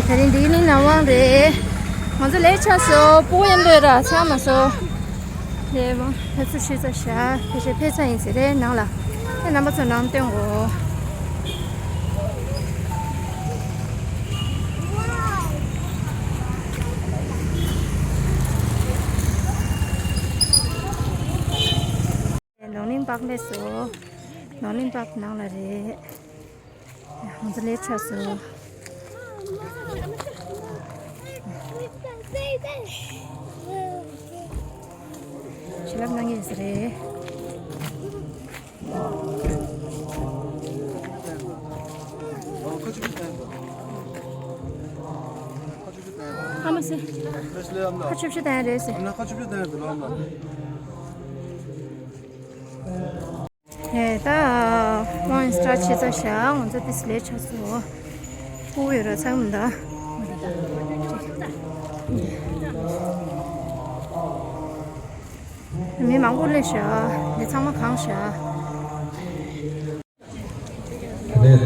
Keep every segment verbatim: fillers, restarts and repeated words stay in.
ད་རིང་འདི་ནི་ནམ་ཝང་རེད། ང་ཚོ་ལེ་ཆགས་སོ། སྤུ་གུ་ཡིན་འདོད་ར་ཆགས་མ་སོ། ལེ་མོ་ཕེབས་བསུ་ཞུས་ཚར་ཤག་ཕལ་ཆེར་ཕེབས་ཚར་ཡིན་ཟེར་རེད་ནང་ལ། ཨེ་རྣམ་པ་ཚོ་ནང་སྟོན་གོ། ནོར་གླིང་པགས་སླེབས་སོ། ནོར་གླིང་པགས་ནང་ལ་རེད། ང་ཚོ་ལེ་ཆགས་སོ། བྱིན་རླབས་གནང་གི་ཡོད་ས་རེད། ཨ་མ་སི། ཁ་ཆུབ་ཤི་དང་རེད་ཟེར། ཨེ་ད་ཝང་སི་ཊར་ཊི་བྱས་ཚར་ཤག་ང་ཚོ་ཏིས་ལེ་ཆགས་སོ། སྤུ་གུ་ཡོད་ར་ཚང་མ་ད། མི་མང་པོ་སླེབས་ཤག་འདི་ཚང་མ་གང་ཤག་ནས།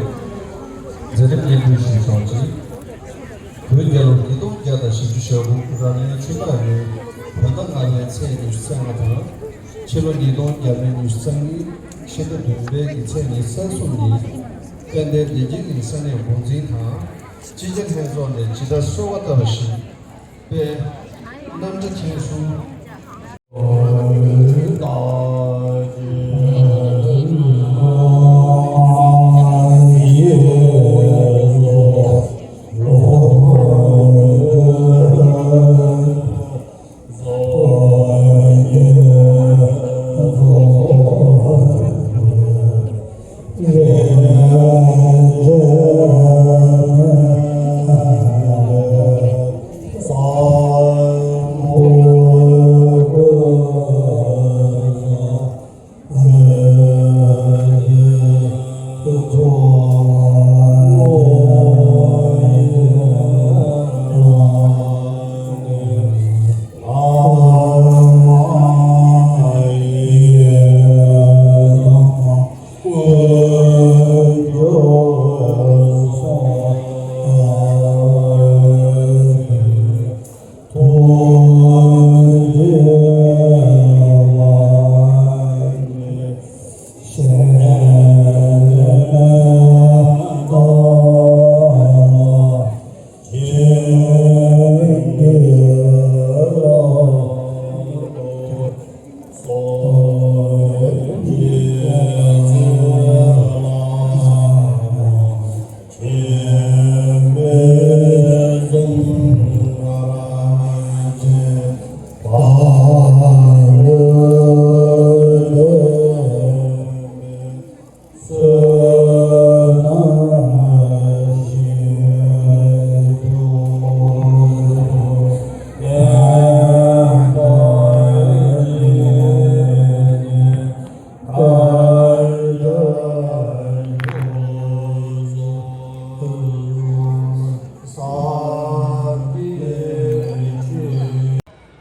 མཛད་རིམ་སྙན་སྒྲོན་ཞུས་སོང་ཅིང་། བོད་རྒྱལ་ལོ་ཉིས་སྟོང་བརྒྱ་དང་བཞི་བཅུ་ཞེ་དགུ་རབ་གནས་ཆུ་སྟག་ལོའི་བོད་ཟླ་ལྔ་པའི་ཚེས་ཉི་ཤུ་རྩ་ལྔ་དང་། ཕྱི་ལོ་ཉིས་སྟོང་བརྒྱ་མེད་ཉི་ཤུ་རྩ་གཉིས་ཕྱི་ཟླ་བདུན་པའི་གི་ཚེས་ཉི་ཤུ་རྩ་གསུམ་ཉིན། དཔལ་ལྡན་བདེ་སྐྱིད་ཀྱི་ས་གནས་འགོ་འཛིན་དང་། སྤྱི་ཁྱབ་ལྷན་ཚོགས་ནས་ཇི་ལྟར་གསོལ་བ་བཏབ་པ་བཞིན། པའི་རྣམ་གྲྭ་ཆེན་གསུམ།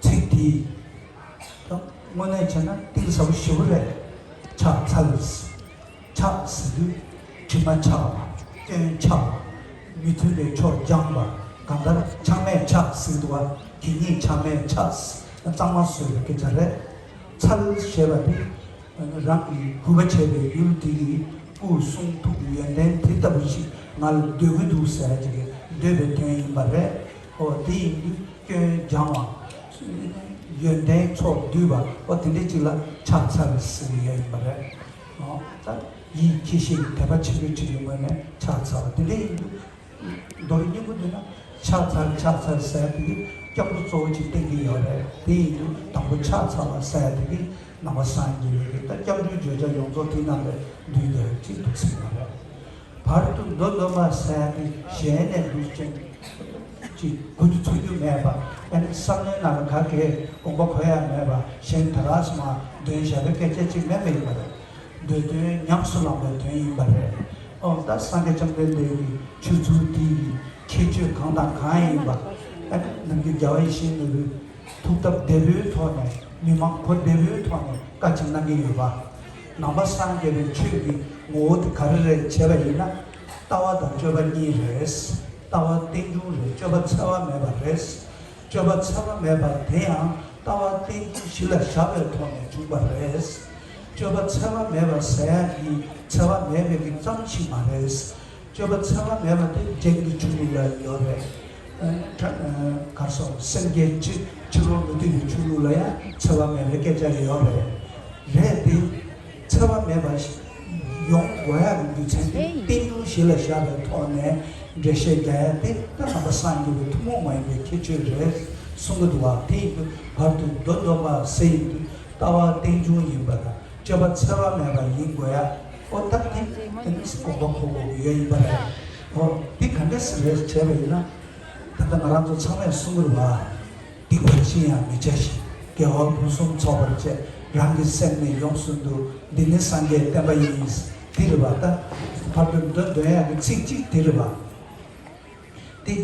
ཚིག་འདི་དངོས་གནས་བྱས་ན་གཏིང་ཟབ་པོ་ཞེ་པོ་རེད། ཕྱག་འཚལ། ཕྱག་ཟེར་དུས་དྲི་མ་ཕྱག་པ། སྐྱོན་ཕྱག་པ། མི་མཐུན་པའི་ཕྱོགས་སྦྱངས་པ། གང་ལྟར་ཆགས་མེད་ཕྱག་ཟེར་འདུག་པ། དེ་ཉིད་ཆགས་མེད་ཕྱག་གཙང་མ་བཟོས་པའི་སྐད་ཆ་རེད། འཚལ་ཞེས་པ་འདི་རང་གིས་གུས་པ་བྱས་པའི་ཡུལ་དེ་ཡི་སྐུ་གསུང་ཐུགས་ཡོན་ཏན་དེ་ལྟ་བུ་ཞིག་ང་ལ་འདོད་ཀྱི་འདུག་ཟེར་ཅིག་འདོད་པའི་དོན་ཡིན་པ་རེད། ཨོ་དེ་ཡིན་དུས་སྐྱོན་སྦྱང་བ། ཡོན་ཏན་ཚོགས་བསྡུས་པ། ཨོ་དེ་འདྲའི་ཅིག་ལ་ཕྱག་འཚལ་ཟེར་གྱི་ཡོད་ཡིན་པ་རེད། ཨོ་ད་ཡིད་ཁྱེད་ཤེས་ཀྱི་དད་པ་ཆེན་པོའི་ཁྲིད་ཀྱི་ངོས་ནས་ཕྱག་འཚལ་བ་དེ་འདྲ་ཡིན་དུས། མདོར་སྙིང་པོ་བསྡུས་ན་ཕྱག་འཚལ་ཕྱག་འཚལ་ཟེར་དེ་གི་སྐྱབས་འགྲོ་གཙོ་བོ་ཅིག་བསྟན་གྱི་ཡོད་རེད། དེ་ཡིན་དུས་དང་པོ་ཕྱག་འཚལ་བ་ཟེར་དེ་གི་ནང་པ་སངས་རྒྱས་པའི་གི་ད་སྐྱབས་འགྲོའི་བརྗོད་བྱ་ཡོངས་རྫོགས་དེ་ནང་ལ་འདུས་བསྡད་ཅིག་འདུག་ཟེར་བ་རེད། བར་དུ་མདོ་སྡོམ་པ་ཟེར་དེ་ཞལ་ནས་འདུག་ཅིང་ཅིག་གོ་རྒྱུ་ཚོར་རྒྱུ་མེད་པ། ཨ་ནི་བསམ་བློའི་ནང་ལ་ག་གེ་དགོངས་པ་འཁོར་ཡ་མེད་པ། གཞན་དེ་ག་སོང་བ་འདོན་བཞག་པའི་སྐད་ཆ་ཅིག་མེད་པ་ཡིན་པ་རེད། འདོད་དོན་ཉམས་སུ་བླངས་པའི་དོན་ཡིན་པ་རེད། ཨོ་ད་སངས་རྒྱས་བཅོམ་ལྡན་འདས་ཀྱི་ཆོས་ཚུལ་འདི་ཡི་ཁྱད་ཆོས་གང་དང་གང་ཡིན་པ། ཨ་ནི་ནམ་རྒྱུན་རྒྱལ་བ་ཡིད་བཞིན་ནོར་བུས་ཐུགས་སྟབས་བདེ་པོའི་ཐོག་ནས་མི་མང་གོ་བདེ་པོའི་ཐོག་ནས་བཀའ་ཅིག་གནང་གི་ཡོད་པ། ནང་པ་སངས་རྒྱས་པའི་ཆོས་ཀྱི་ངོ་བོ་དེ་ག་རེ་རེད་བྱས་པ་ཡིན་ན། ལྟ་བ་དང་སྤྱོད་པ་གཉིས་རེད། ལྟ་བ་རྟེན་འབྱུང་རེད། སྤྱོད་པ་འཚེ་བ་མེད་པ་རེད། སྤྱོད་པ་འཚེ་བ་མེད་པ་དེ་ཡང་ལྟ་བ་རྟེན་འབྱུང་གཞི་ལ་བཞག་པའི་ཐོག་ནས་བྱུང་བ་རེད། སྤྱོད་པ་འཚེ་བ་མེད་པ་ཟེར་ཡག་གི་འཚེ་བ་མེད་པའི་གི་ཙམ་ཞིག་མ་རེད། སྤྱོད་པ་འཚེ་བ་མེད་པ་དེ་རྒྱན་གྱི་ཆོས་ལུགས་ལ་ཡོད་རེད། ཨ་ཁ་གར་སོང་སེམས་བསྐྱེད་ཕྱི་ཕྱི་རོལ་མུ་སྟེགས་ཀྱི་ཆོས་ལུགས་ལ་ཡང་འཚེ་བ་མེད་པའི་སྐད་ཆ་ཡོད་རེད། རེད་དེ། འཚེ་བ་མེད་པ་ཞིག་ཡོང་དགོས་ཡག་གི་རྒྱུ་མཚན་དེ་རྟེན་འབྱུང་གཞི་ལ་བཞག་པའི་ཐོག་ནས་འགྲེལ་བཤད་རྒྱག་ཡག་དེ་ད་ནང་པ་སངས་རྒྱས་པའི་ཐུན་མོང་མ་ཡིན་པའི་ཁྱད་ཆོས་རེད་གསུང་གི་འདུག་བ། དེ་ཡིན་དུས་བར་དུ་མདོ་སྡོམ་པ་ཟེར་ཡིན་དུས་ལྟ་བ་རྟེན་འབྱུང་ཡིན་པ་དང་སྤྱོད་པ་འཚེ་བ་མེད་པ་ཡིན་དགོས་ཡག་ཨོ་ད་དེ་དེ་ནི་དགོངས་པ་འཁོར་དགོས་ཀྱི་ཡོད་ཡིན་པ་རེད། ཨོ་དེ་ག་འདྲས་སེ་རེད་བྱས་པ་ཡིན་ན། ད་ལྟ་ང་རང་ཚོ་ཚང་མས་གསུང་གི་རེད་བ། སྡིག་པ་ཅི་ཡང་མི་བྱ་ཞིང་། དགེ་བ་ཕུན་སུམ་ཚོགས་པར་སྤྱད། རང་གི་སེམས་ནི་ཡོངས་སུ་འདུལ། འདི་ནི་སངས་རྒྱས་བསྟན་པ་ཡིན། འདི་རེད་བ། ད་བར་དུ་མདོ་འདོན་ཡག་གི་ཚིག་གཅིག་འདི་རེད་བ། འདི་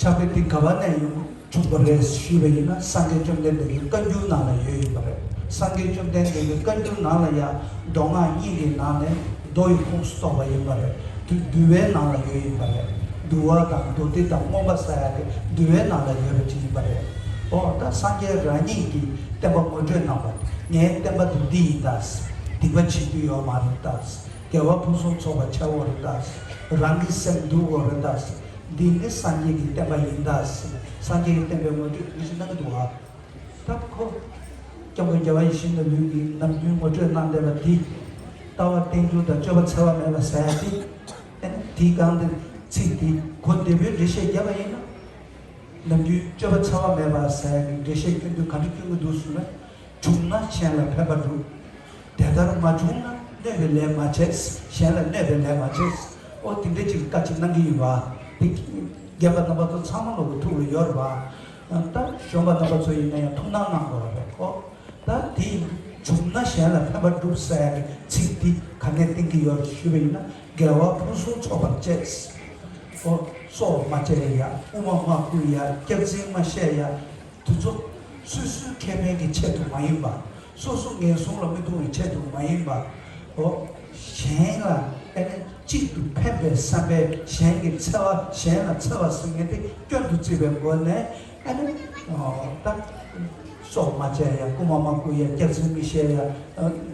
ཕྱག་དཔེ་འདི་ག་བ་ནས་ཡོང་བྱུང་བ་རེད་ཞུས་པ་ཡིན་ན། སངས་རྒྱས་བཅོམ་ལྡན་འདས་ཀྱི་བཀའ་འགྱུར་ནང་ལ་ཡོད་ཡིན་པ་རེད། སངས་རྒྱས་བཅོམ་ལྡན་འདས་ཀྱི་བཀའ་འགྱུར་ནང་ལ་ཡང་མདོ་སྔགས་གཉིས་ཀྱི་ནང་ནས་མདོ་ཡི་ཁོངས་སུ་གཏོགས་པ་ཡིན་པ་རེད། འདུལ་བའི་ནང་ལ་ཡོད་ཡིན་པ་རེད། འདུལ་བ་དང་མདོ་སྡེ་དང་མངོན་པ་ཟེར་ཡག་གི་འདུལ་བའི་ནང་ལ་ཡོད་པ་ཅིག་ཡིན་པ་རེད། ཨོ་ད་སངས་རྒྱས་རང་ཉིད་ཀྱིས་བསྟན་པ་ངོ་སྤྲོད་གནང་བ། ངའི་བསྟན་པ་དེ་འདི་ཡིན་ད། སྡིག་པ་བྱེད་རྒྱུ་ཡོད་མ་རེད་ད། དགེ་བ་ཕུན་སུམ་ཚོགས་པ་བྱ་དགོས་རེད་ད། རང་གི་སེམས་འདུལ་དགོས་རེད་ད། འདི་ནི་སངས་རྒྱས་ཀྱི་བསྟན་པ་ཡིན་ད། སངས་རྒྱས་ཀྱི་བསྟན་པའི་ངོ་སྤྲོད་འདི་ཞིག་གནང་གི་འདུག་བ། ད་ཁོ། སྐྱབས་མགོན་རྒྱལ་བ་ཡིད་བཞིན་ནོར་བུས་ཀྱི་ནམ་རྒྱུན་ངོ་སྤྲོད་གནང་བསྡད་པ་འདི། ལྟ་བ་རྟེན་འབྱུང་དང་སྤྱོད་པ་འཚེ་བ་མེད་པ་ཟེར་ཡག་འདི། ཨ་ནི་དེའི་སྒང་དེ་ཚིག་འདི་གོ་བདེ་པོའི་འགྲེལ་བཤད་བརྒྱབ་པ་ཡིན་ན། ནམ་རྒྱུན་སྤྱོད་པ་འཚེ་བ་མེད་པ་ཟེར་ཡག་གི་འགྲེལ་བཤད་སྐྱོན་དུས་ག་འདྲ་སྐྱོན་གྱི་འདུག་ཟེར་ན། བྱུང་ན་གཞན་ལ་ཕན་པ་སྒྲུབ། དེ་ལྟར་མ་བྱུང་ན་གནོད་པའི་ལས་མ་བྱེད། གཞན་ལ་གནོད་པའི་ལས་མ་བྱེད། ཨོ་དེ་འདྲ་ཅིག་བཀའ་ཅིག་གནང་གི་ཡིན་པ། དེ་རྒན་པ་རྣམ་པ་ཚོ་ཚང་མ་ལོག་གི་ཐུགས་ལ་ཡོད་རེད་པ། ད་གཞོན་པ་རྣམ་པ་ཚོ་ཡིན་ན་ཡང་ཐུགས་སྣང་གནང་དགོས་རེད་ཁོ། ད་དེ་བྱུང་ན་གཞན་ལ་ཕན་པ་སྒྲུབ་ཟེར་ཡག་གི་ཚིག་འདི་ག་ནས་བསྟན་གྱི་ཡོད་ཞུས་པ་ཡིན་ན། དགེ་བ་ཕུན་སུམ་ཚོགས་པར་སྤྱད། ཨོ་སྲོག་མ་བཅད་ཡ། དབུ་མ་མ་བསྐུལ་ཡ། སྐྱག་རྫུན་མ་བཤད་ཡ། དེ་ཚོ་སོ་སོའི་ཁེ་ཕན་གྱི་ཆེད་དུ་མ་ཡིན་པ། སོ་སོ་ངན་སོང་ལ་མི་ལྟུང་བའི་ཆེད་དུ་མ་ཡིན་པ། ཨོ། གཞན་ལ་ཨ་ནི་གཅིག་ཏུ་ཕན་པའི་བསམ་པས་གཞན་གྱི་འཚེ་བ། གཞན་ལ་འཚེ་བ་ཟེར་མཁན་དེ་སྐྱོན་དུ་བརྩིས་པའི་སྒོ་ནས་ཨ་ནི། ཨོ། ད་སྲོག་མ་བཅད་ཡ། རྐུན་མ་མ་རྐུ་ཡ། སྐྱག་རྫུན་མི་བཤད་ཡ།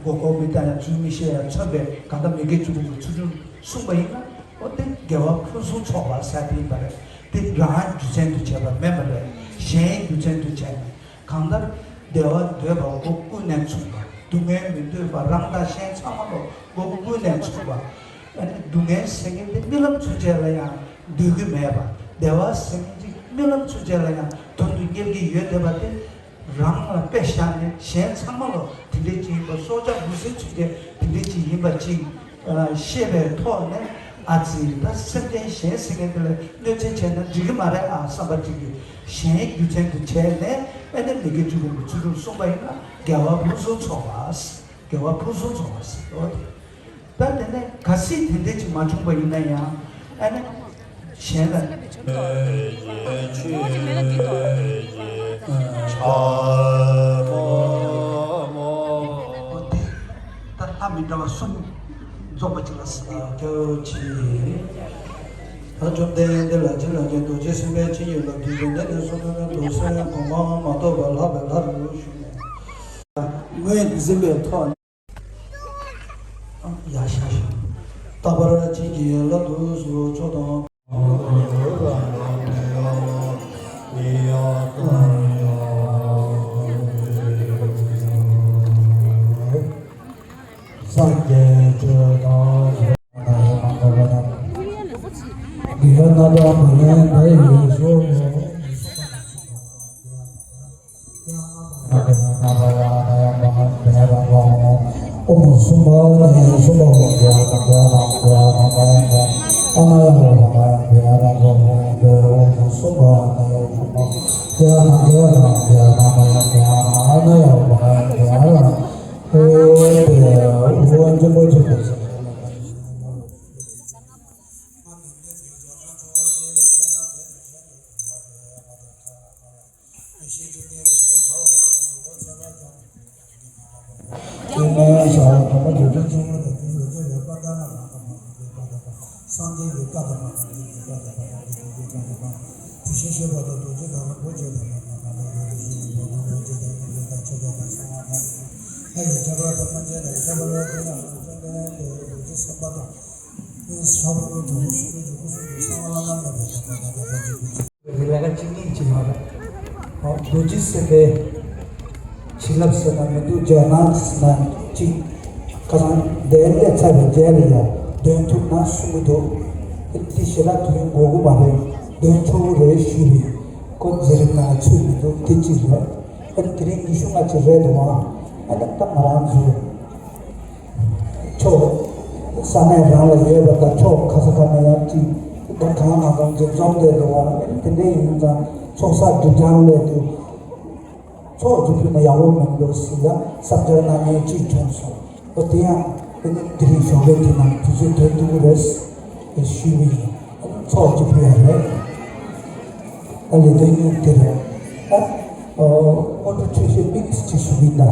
མགོ་སྐོར་མི་བཏང་ཡ། རྫུན་མི་བཤད་ཡ། མཚོན་པའི་གང་ལྟར་མི་དགེ་བཅུ་སྤོང་གི་ཚུལ་ཁྲིམས་སྲུང་བ་ཡིན་ན། ཨོ་དེ་དགེ་བ་ཕུན་སུམ་ཚོགས་པ་ཟེར་དེ་ཡིན་པ་རེད། དེ་རང་རྒྱུ་མཚན་དུ་བྱས་པ་མིན་པ་རེད། གཞན་རྒྱུ་མཚན་དུ་བྱས་ནས། གང་ལྟར་བདེ་བ་འདོད་པ་སྒོ་ཀུན་ནས་མཚུངས་པ། སྡུག་བསྔལ་མི་འདོད་པ་རང་དང་གཞན་ཚང་མ་ལོ་སྒོ་ཀུན་ནས་མཚུངས་པ། ཨ་ནི་སྡུག་བསྔལ་ཟེར་མཁན་དེ་རྨི་ལམ་ཚུན་ཆད་ལ་ཡང་འདོད་ཀྱི་མེད་པ། བདེ་བ་ཟེར་མཁན་ཅིག་རྨི་ལམ་ཚུན་ཆད་ལ་ཡང་དོན་དུ་གཉེར་གྱི་ཡོད་བསྡད་པ་དེ། རང་ལ་དཔེ་བཞག་ནས་གཞན་ཚང་མ་ལ་དེ་འདྲའི་ཅིག་ཡིན་པ། སྲོག་ཆགས་འབུ་སྲིན་ཚུན་ཆད་དེ་འདྲའི་ཅིག་ཡིན་པ་ཅིག་ཨ་ཤེས་པའི་ཐོག་ནས། ཨ་ཙི། ད་སེམས་ཅན་གཞན་ཟེར་མཁན་དེ་ལ་གནོད་འཚེ་བྱས་ན་འགྲིག་གི་མ་རེད་ཨ་བསམ་པ་ཅིག་གིས། གཞན་རྒྱུ་མཚན་དུ་བྱས་ནས། ཨ་ནི་མི་དགེ་བཅུ་སྤོང་གི་ཚུལ་ཁྲིམས་སྲུང་བ་ཡིན་ན་དགེ་བ་ཕུན་སུམ་ཚོགས་པ། དགེ་བ་ཕུན་སུམ་ཚོགས་པ་ཟེར་ཏོ། ད་དེ་ནས་གལ་སྲིད་དེ་འདྲ་ཅིག་མ་བྱུང་བ་ཡིན་ན་ཡང་། ཨ་ནི་གཞན་ལ། ཨོ་དེ་ད་ལྷ་མི་འདྲ་བ་གསུམ་རྫོགས་པ་ཅིག་ལ་ཟེར། ད་བཅོམ་ལྡན་འདས་ལ་ཕྱིན་ལ་ཕྱིན་རྡོ་རྗེ་སེམས་དཔའི་ཆིངས་ཡིན་ལ། དུས་འདི་ནས་གསུངས་པའི་མདོ་སེམས་གོང་མ་མ་ཐོབ་པར་ལྷག་པའི་ལྷ་རུ་བཞུགས་ནས། ངོས་འཛིན་པའི་ཐོག་ནས། ཡར་བཞག་ཤོག་རྟག་པར་བྱིན་གྱིས་བརླབ་ཏུ་གསོལ། མཆོག་དང་སངས་རྒྱས་ཆོས་དང་། ཡི་བཀའ་དང་མ་གཏོགས་ཡི་བཀའ་དང་མ་གཏོགས་ཡི་བཀའ་དང་མ། དེ་བཞིན་གཤེགས་པ་དང་རྡོ་རྗེ་དང་རིན་པོ་ཆེ་དང་མ་གཏོགས་རྡོ་རྗེ་དང་རིན་པོ་ཆེ་དང་རིན་པོ་ཆེ་དང་ཆོས་དང་ཕྱག་དང་ལྷ་ཡི་ཁྱད་པར་དང་སྔོན་ཆད་དང་ཁྱད་པར་བའི་དེ་ཡང་རྡོ་རྗེ་སེམས་དཔའ་དང་། ས་བོན་དང་སུ་ཡི་གུ་སུ་གི་ས་བ་ལ་ལ་ལ་ལ་ལ་ལ་ལ་ལ། ལས་ཀ་གཅིག་གཉིས་ཅིག་ཡོད་རེད། རྡོ་རྗེ་སེམས་དཔའི་བྱིན་རླབས་ཟེར་ན་མི་འདུག་རྗེས་གནང་ཟེར་ན་གཅིག་ཁ་སང་འདས་ལས་ཚར་བའི་རྗེས་ལ་ཡང་འདོན་ཐུབ་ན་གསུང་གི་འདུག་དེ་ཞེ་དྲག་དུས་ཡུན་འགོར་གི་མ་རེད། འདོན་ཆོག་གི་རེད་ཞུས་པས་ཁོ་མཛད་རིམ་ནང་ཚུད་མི་འདུག་དེ་གཅིག་རེད། ཨ་ནི་དེ་རིང་ཉི་ཤུ་ལྔ་ཅིག་རེད་འདུག་ཨ་ནི་ད་ང་རང་ཚོ། ཕྱོགས་ས་གནས་རང་ལ་ཡོད་པ་དང་ཕྱོགས་ག་ས་ག་ནས་ཡང་ཅིག་ད་གང་ན་གང་ཅིག་འཛོམས་བསྡད་འདུག་བ། དེ་འདྲ་ཡིན་ཙང་ཚོགས་བསགས་སྒྲིབ་སྦྱང་སླད་དུ་ཚོགས་ཅིག་ཕུལ་ན་ཡག་པོ་མིན་འགྲོ་ཟེར་ཡ་བསམ་འཆར་གནང་མཁན་ཅིག་བྱུང་སོང་། འོ་དེ་ཡང་དེ་ནི་དེ་རིང་ཞོགས་ཀས་དེ་ནང་དུས་ཚོད་ཐོན་ཐུབ་ཀྱི་རེད་ཟེར་ཞུས་པ་ཡིན། ཚོགས་ཀྱི་ཕུལ་ཡ་རེད། ད་ལས་དོན་སྙིང་དེ་རེད། ད་སྔོན་འགྲོ་ཆོས་བཤད་དམིགས་ཅིག་ཞུ་གི་ཡིན་ད།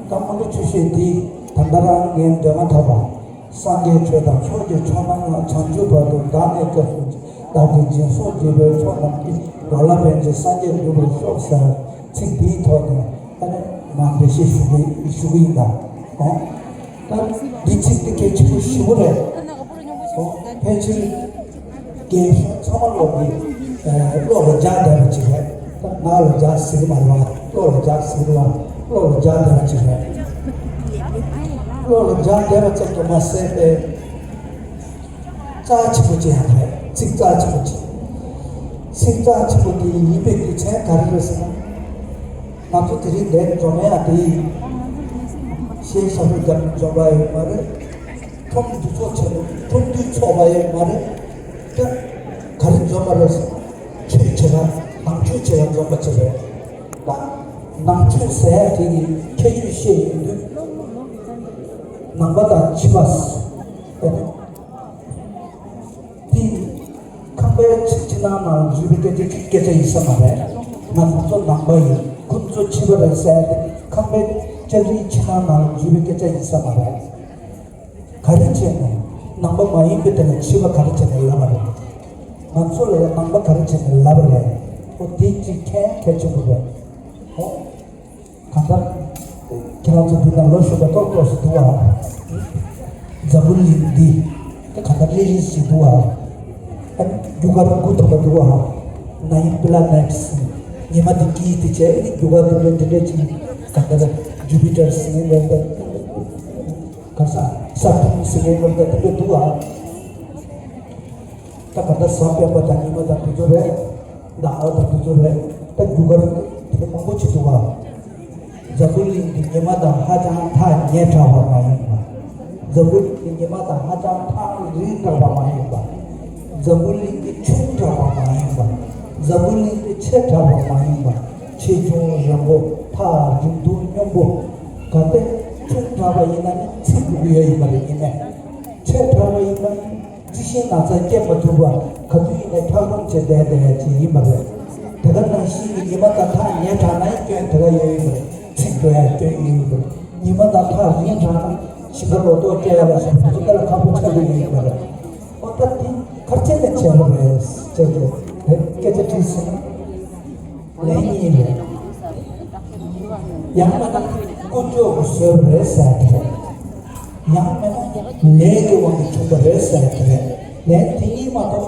ད་སྔོན་འགྲོ་ཆོས་བཤད་འདི་ད་ལྟ་རང་ངས་འདོན་མ་ཐག་པ། སངས་རྒྱས་ཆོས་དང་ཕྱོགས་ཀྱི་མཆོག་རྣམས་ལ། བྱང་ཆུབ་བར་དུ་བདག་ནི་སྐྱབས་སུ་མཆི། བདག་གིས་སྦྱིན་སོགས་བགྱིས་པའི་ཚོགས་རྣམས་ཀྱིས། རོ་ལངས་པའི་ཚེ་སངས་རྒྱས་འགྲུབ་པར་ཤོག་ཟེར་ཚིག་འདིའི་ཐོག་ནས་ཨ་ནི་མ་འགྲེལ་བཤད་ཞུ་གི་ཞུ་གི་ཡིན་ད། ད་འདི་ཚིག་འདི་གལ་ཆེན་པོ་ཞེ་པོ་རེད། ཕལ་ཆེར་རྒན་གཞོན་ཚང་མ་ལོག་གི་བློ་ལ་འཇགས་བསྡད་པ་ཅིག་རེད། ད་ང་ལ་འཇགས་ཟེར་གི་མ་རེད་བ། བློ་ལ་འཇགས་ཟེར་གི་བ། བློ་ལ་འཇགས་བསྡད་པ་ཅིག་རེད། བློ་ལ་འཇགས་བསྡད་པ་ཙམ་དུ་མ་ཟད་པའི་རྩ་ཆེན་པོ་ཅིག་ཡང་རེད། ཚིག་རྩ་ཆེན་པོ་ཅིག་ཚིག་རྩ་ཆེན་པོ་དེ་ཡིན་པའི་རྒྱུ་མཚན་ག་རེ་རེད་ཟེར་ན། ང་ཚོ་དེ་རིང་འདིར་འཛོམས་ཡ་དེ་ཡིན། གཞས་ཞབས་བྲོ་རྒྱབ་ནས་འཛོམས་པ་ཡོད་མ་རེད། ཁྲོམ་འདུ་ཚོགས་ཆེན་པོ་ཁྲོམ་འདུ་ཚོགས་པ་ཡོད་མ་རེད། ད་ག་རེ་འཛོམས་པ་རེད་ཟེར་ན། ཆོས་བྱེད་ལ་ནང་ཆོས་བྱེད་ལ་འཛོམས་པ་ཅིག་རེད། ད་ནང་ཆོས་ཟེར་ཡ་དེ་གི་ཁྱད་ཆོས་བཤད་ཡོང་དུས་ནང་པ་དང་ཕྱི་པ་ཟེར། དེ་ཁམས་པའི་ཕྱི་ནང་ནང་བཞུགས་པའི་སྐད་ཆ་སྐད་ཆ་ཡིན་ས་མ་རེད། ང་ཚོ་ནང་པ་ཡིན། ཁོ་ཚོ་ཕྱི་པ་རེད་ཟེར་ཏེ་ཁམས་པའི་ལྕགས་རིའི་ཕྱི་ནང་ནང་བཞུགས་པའི་སྐད་ཆ་ཡིན་ས་མ་རེད། ག་རེ་བྱས་ནས་ནང་པ་མ་ཡིན་པའི་དེ་ལ་ཕྱི་པ་ག་རེ་བྱས་ནས་ལབ་པ་རེད། ང་ཚོ་ལ་ཡང་ནང་པ་ག་རེ་བྱས་ནས་ལབ་པ་རེད། འོ་དེ་གཅིག་མཁྱེན་གལ་ཆེན་པོ་རེད། འོ། གང་ལྟར། ཁྱེད་རང་ཚོ་འདི་ན་ལོ་གཞོན་པ་ཏོག་ཏོག་ཞིག་འདུག་ཨ། འཛམ་བུ་གླིང་འདི། དེ་གང་ལྟར་ལི་ལི་ཞིག་འདུག་ཨ། ཨ་ནི་རྒྱུ་སྐར་དགུ་ཐོབ་པ་འདུག་ཨ། Nine planets། ཉི་མ་འདི་དཀྱིལ་དེ་བྱས་ཨ་ནི་རྒྱུ་སྐར་དེ་འདྲ་འདི་འདྲ་ཅིག་གང་ལྟར་Jupiter་ཟེར་མཁན་འདྲ་འདྲ། ག་ས་Saturn་ཟེར་མཁན་འདྲ་འདྲ་དེ་འདྲ་འདུག་ཨ། ད་ག་ད་གཟའ་སྤེན་པ་དང་ཉི་མ་དང་དེ་ཚོ་རེད། ཟླ་བ་དང་དེ་ཚོ་རེད། ད་རྒྱུ་སྐར་དེ་མང་པོ་ཅིག་འདུག་ག་འཛམ་བུ་གླིང་འདི་ཉི་མ་དང་ཧ་ཅང་ཐག་ཉེ་དྲགས་པ་མ་ཡིན་པ། འཛམ་བུ་གླིང་འདི་ཉི་མ་དང་ཧ་ཅང་ཐག་རིང་དྲགས་པ་མ་ཡིན་པ། འཛམ་བུ་གླིང་འདི་ཆུང་དྲགས་པ་མ་ཡིན་པ། འཛམ་བུ་གླིང་འདི་ཆེ་དྲགས་པ་མ་ཡིན་པ། ཆེ་ཆུང་རིང་པོ་ཐག་རིང་ཐུང་སྙོམས་པོ། གལ་ཏེ་ཆུང་དྲགས་པ་ཡིན་ན་ནི་ཚིག་འགྲོ་གི་ཡོད་ཡིན་པ་རེད། ཡིན་ནའི་ཆེ་དྲགས་པ་ཡིན་ན་ནི། རྩི་ཤིང་ན་ཚ་སྐྱེ་མ་ཐུབ་པ་ག་དུས་ཡིན་ན་འཁྱགས་རོམ་བྱས་བསྡད་བསྡད་ཡ་ཅིག་ཡིན་པ་རེད། དེ་ག་ནང་བཞིན་གྱི་ཉི་མ་དང་ཐག་ཉེ་དྲགས་ན་ཡང་སྐྱོན་དེ་ག་ཡོད་ཡིན་པ་རེད། ཚིག་འགྲོ་ཡ་སྐྱོན་ཡོད་ཡིན་པ་རེད། ཉི་མ་དང་ཐག་རིང་དྲགས་ན་ཞིང་ཁ་ལོ་ཏོག་སྐྱེ་ཡ་ལ་སོགས་པ་དེ་ཚོ་ལ་ཁག་པོ་ཆགས་ཀྱི་ཡོད་ཡིན་པ་རེད། ཨོ་ད་དེ་ག་རེ་བྱས་ནས་བྱས་པ་རེད་ཅེས་ཀྱི་དེ་སྐད་ཆ་དྲིས་སོང་། ལན་གཉིས་རེད། ཡང་མིན་ན་དཀོན་མཆོག་གིས་བཟོས་པ་རེད་ཟེར་གྱི་རེད། ཡང་མིན་ན་ལས་ཀྱི་དབང་གིས་བྱུང་བ་རེད་ཟེར་གྱི་རེད། ལན་དེ་གཉིས་མ་གཏོགས་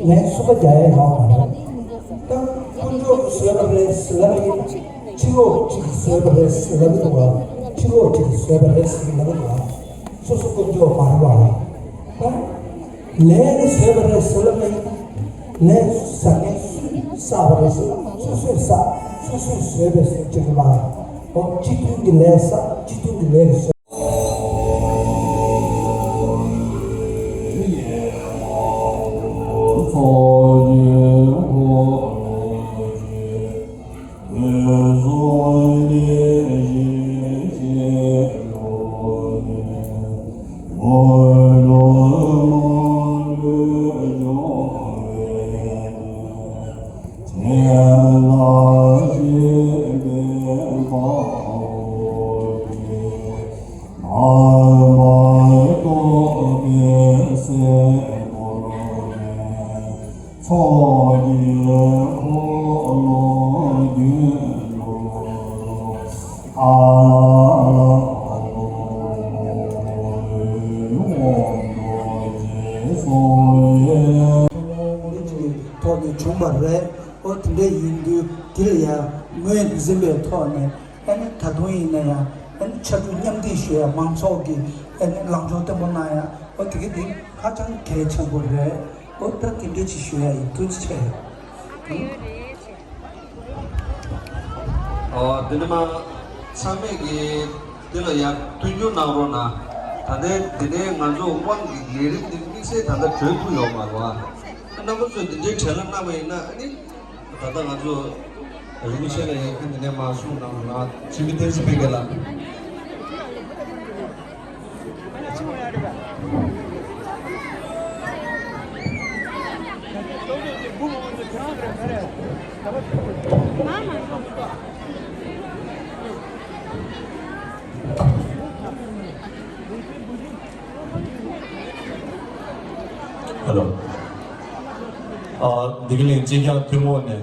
ལན་གསུམ་པ་རྒྱག་ཡ་ཡོད་མ་རེད། ད་དཀོན་མཆོག་གིས་བཟོས་པ་རེད་ཟེར་ལབ་ཡིན་ན་ཕྱི་ལོགས་གཅིག་གིས་བཟོས་པ་རེད་ཟེར་ལབ་ཀྱི་འདུག་བ། ཕྱི་ལོགས་གཅིག་གིས་བཟོས་པ་རེད་ཟེར་ལབ་ཀྱི་འདུག་བ། སོ་སོ་དཀོན་མཆོག་མ་རེད་བ། ད། ལས་ནི་བཟོས་པ་རེད་ཟེར་ལབ་ན་ཡིན། ལས་བཟང་ངན་སུས་བསགས་པ་རེད་ཟེར་ན་སོ་སོས་བསགས། སོ་སོས་བཟོས་པའི་སེམས་ཅན་ལ། འོ་སྤྱི་མཐུན་གྱི་ལས་བསགས། སྤྱི་མཐུན་གྱི་ལས་ཀྱི་བཟོས། བྱུང་བ་རེད། ཨོ་དེ་འདྲ་ཡིན་དུས་དེ་ལ་ཡང་ངོས་འཛིན་པའི་ཐོག་ནས་ཨ་ནི་ད་དུང་ཡིན་ན་ཡང་ཨ་ནི་ཕྱར་གྲུ་མཉམ་འདེགས་ཞུ་ཡ་མང་ཚོགས་ཀྱི་ཨ་ནི་ལངས་ཕྱོགས་བརྟན་པོ་གནང་ཡ་ཨོ་དེ་ག་དེ་ཧ་ཅང་གལ་ཆེན་པོ་རེད། ཨོ་ད་དེ་འདྲ་ཅིག་ཞུ་ཡ་ཡིན། ཐུགས་རྗེ་ཆེ། ཨོ་དེ་ནི་མ་ཚང་མས་ཀྱི་དེ་ལ་ཡང་མཐུན་འགྱུར་གནང་རོགས་གནང་། ད་ལྟའི་དེ་ནས་ང་ཚོ་དབང་གི་ལས་རིམ་འདི་དམིགས་བསལ་ད་ལྟ་གྲོལ་ཐུབ་ཡོད་མ་རེད་བ། རྣམ་པ་ཚོས་འདི་འདྲའི་བྲེལ་བ་གནང་བ་ཡིན་ན་ཨ་ནི་ད་ལྟ་ང་ཚོ་རིན་པོ་ཆེ་ལ་ཡང་ཁ་འདི་ནས་མ་གསུངས་གནང་རོགས་གནང་། འཆི་མེད་བསྟན་འཛིན་ཕུན་ཁེ་ལགས། ཧེ་ལོ། ཨ། བདེ་སྐྱིད་གླིང་སྤྱི་ཁྱབ་ཐུན་མོང་ནས་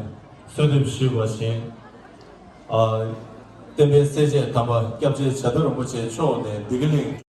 གསོལ་འདེབས་ཞུས་པ་བཞིན། ཨ། བསྟན་པའི་སྲས་བཅས་དམ་པ་སྐྱབས་རྗེ་བྱ་རྡོ་རིན་པོ་ཆེ་མཆོག་ནས་བདེ་སྐྱིད་གླིང་།